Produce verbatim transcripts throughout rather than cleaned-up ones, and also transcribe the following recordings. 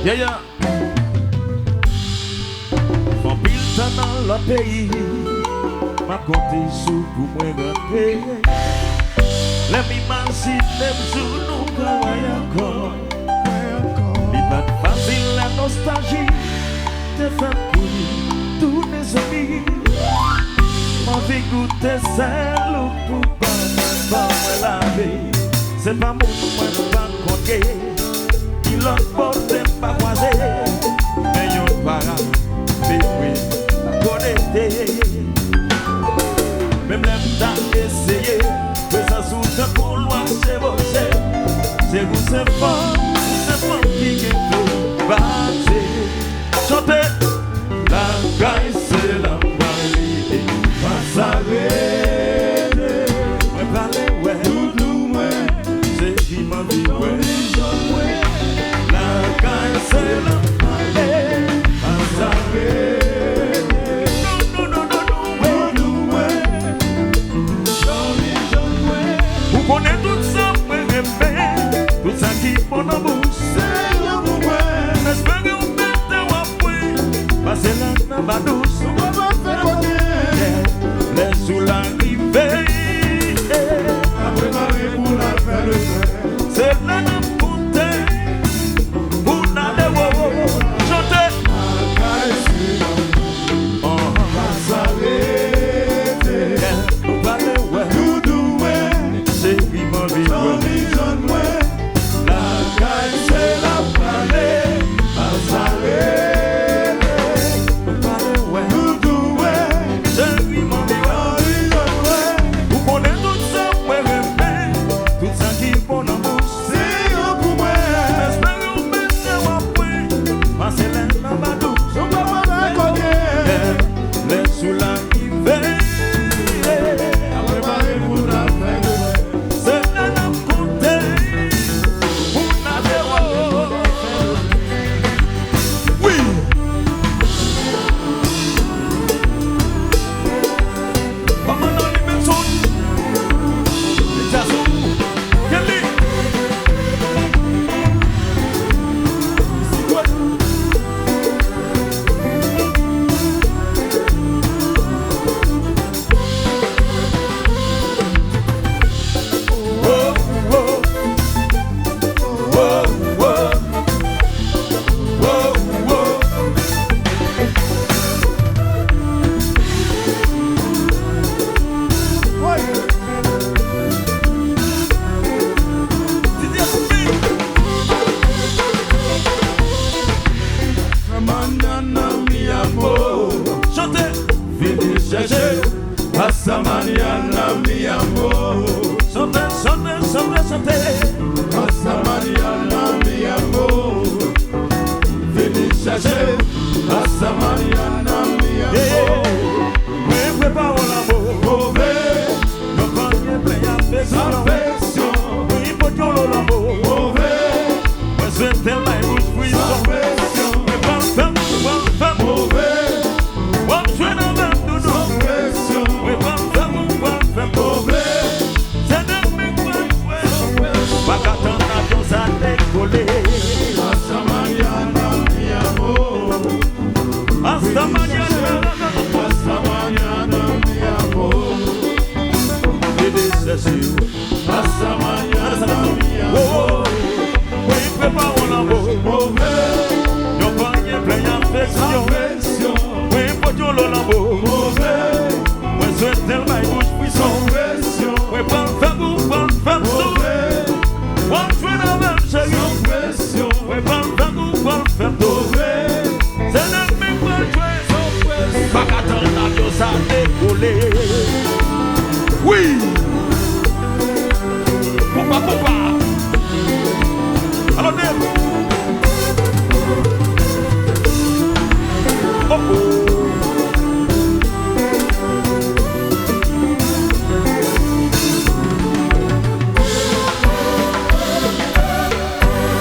Yeah, yeah. Anpil tan nan lòt peyi, m ap konte sou pou mwen rantre. Lè m imajine m jou nou ka wè ankò. Li pa t fasil lè nostalji te fè m kouri tounen zanmi. M anvi goute sèl ou pou ban, ban mwen lavi. Se pa moun mwen pa konte, ki lòt kote m pa kwaze, men yon para vre konekte. Menm lè m ta eseye, prezans ou tankou lwa chevauche. Se pou se fanm, pou se fanm ki gen tou bate. Chante! Lakay se la m prale, pa sa rete. Mwen prale wè doudou mwen, se ki m anvi wè. Lakay se la m prale, pa sa rete. Non, non, non, non, non, wè. Doudou mwen, joli jòn mwen. Ou konnen tout sa mwen renmen, tout sa ki bon nan bouch. Se yo pou mwen. M espere w mete w ap Pase lè nan ba dous. Nou pa fè kokenn. Lè jou la rive. Apre mare pou n al fè lefè. Se lè n ap konte pou n ale wo. Chante. Lakay se la. Anhan. Pa sa rete. Nou prale wè. Doudou mwen. Cheri m anvi wè. Joli jòn mwen. Lakay se la m prale, pa sa rele. Doudou mwen, cheri m anvi wè. Ou konnen tout sa mwen renmen, tout sa ki bon nan bouch. Se yo pou mwen. M espere w mete w ap pran, pase lè nan ba dous. Nou pa pase kokenn. Lè jou la rive. Apre mare pou n al fè lefè. Se lè n ap konte pou n ale wo. Wi. Kòmandan Limenson. Li djason. Kenley. Sikwe. Mañana, mi amor. Chante. Vini chèche. Hasta mañana, mi amor. Chante, chante, chante, chante. Hasta mañana, mi amor. Vini chèche. Hasta mañana, mi amor. Mwen prepare lanmou. Move. Yon panye plen afeksyon. Afeksyon. Mwen pote yon lo lanmou. Move. Mwen swete l bay bouch frison. San presyon. Mwen pral fè m, mwen pral fè m. Move. W ap jwe nan menm doudou. San presyon. Mwen pral fè m, mwen pral fè m. Move. Se demen mwen jwe. San presyon. Pa ka tann avyon sa dekole. Hasta mañana, mi amor. Hasta mañana. Hasta mañana, mi amor. Vini chèche w. Hasta mañana, mi amor. Mwen prepare lanmou. Move. Yon panye plen afeksyon. Afeksyon. Mwen pote yon lo lanmou. Move. Mwen swete l bay bouch frison. San presyon. Mwen pral fè m, ou pral fè m tou. Move. W ap jwe nan menm cheri. San presyon. Mwen pral fè m, ou pral fè m tou. Move. Se nan men mwen jwe. Pa ka tann avyon sa dekole. Wi. Konpa, konpa. Alò, de. Oh, oh.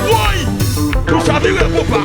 Woy! Nou chavire, konpa.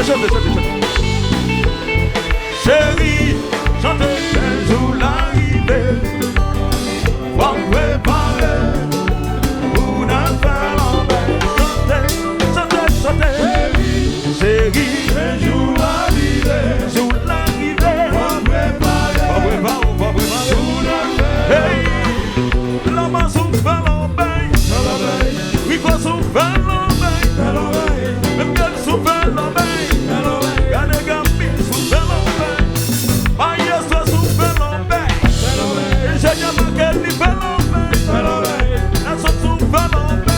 Chante, chante, chante. Cheri, chante. Lè jou la rive, w ap prepare pou n al fè lanmè. Chante, chante, chante. Cheri, cheri, lè jou la rive, jou la rive, w ap prepare, w ap prepare, w ap prepare pou n al fè. Hey! Lamas ou fè lanmè. Rico sou fè lanmè. Menm Gèl sou fè lanmè. Gade Gaby sou fè lanmè. Maestro sou fè lanmè. Enjenyè Markel li fè lanmè. Nelson sou fè lanmè.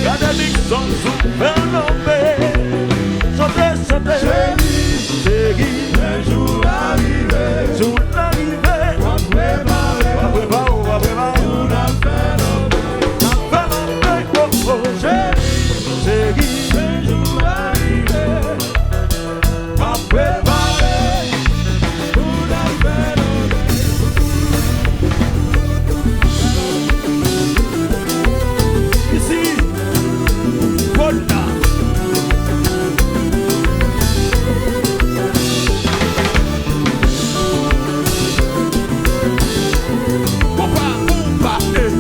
Gade Nixon sou fè lanmè. Chante, chante. Cheri, cheri, lè jou la rive. Jou la rive. W ap prepare, w ap prepare, w ap prepare. Pou n al fè lanmè. N al fè lanmè, oh, oh. Cheri, cheri, lè jou la rive. W ap prepare. Pou n al fè lanmè. Isi. Konda. Konpa, konpa, eh.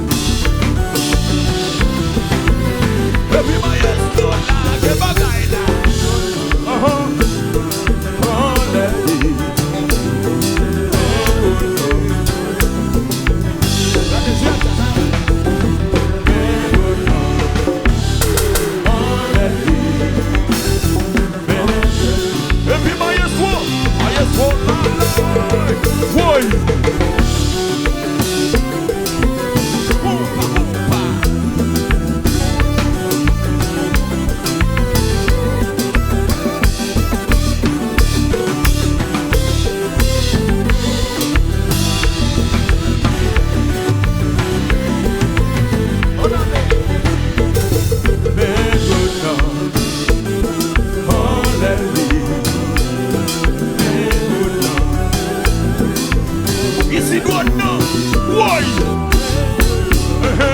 Epi maestro lage bagay la. Anhan. Anlè li. Epi mayestwo, mayestwo la, la, woy. Konpa, konpa. Isi dwòt nan. Woy! Ehe.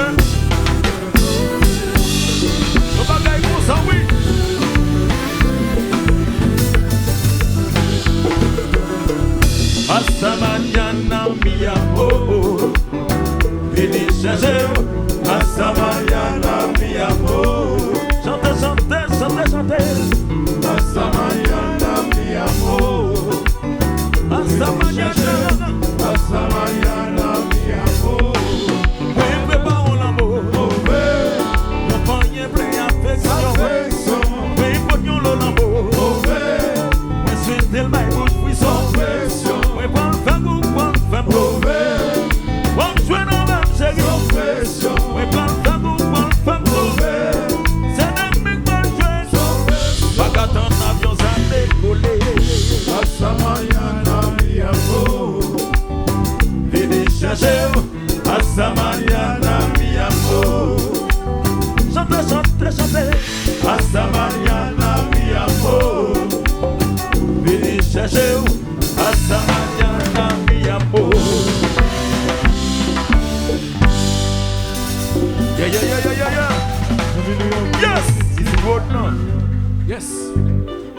Yon bagay konsa, wi. Hasta mañana, mi amor. Vini chèche w. Hasta mañana, mi amor. Chante, chante, chante, chante. Hasta mañana, mi amor. Hasta mañana. Hasta mañana, mi amor. Mwen prepare yon lanmò. Move. Mwen pa gen plen afeksyon. Afeksyon. Mwen pot yon lo lanmò. Move. Mwen swete l bay bouch frison. San presyon. Mwen pral fè gou, pral fè move. W ap jwenn anlè m, cheri. San presyon. Mwen pral fè gou, pral fè move. Se nan m k pral jwenn. San presyon. Pa ka tann avyon sa dekole. Hasta mañana, mi amor. Vini chèche m. Hasta mañana, mi amor. Chante, chante, chante. Hasta mañana, mi amor. Vini chèche w. Hasta mañana, mi amor. Yeah, yeah, yeah, yeah, yeah, yeah. Yes! It's good, no? Yes.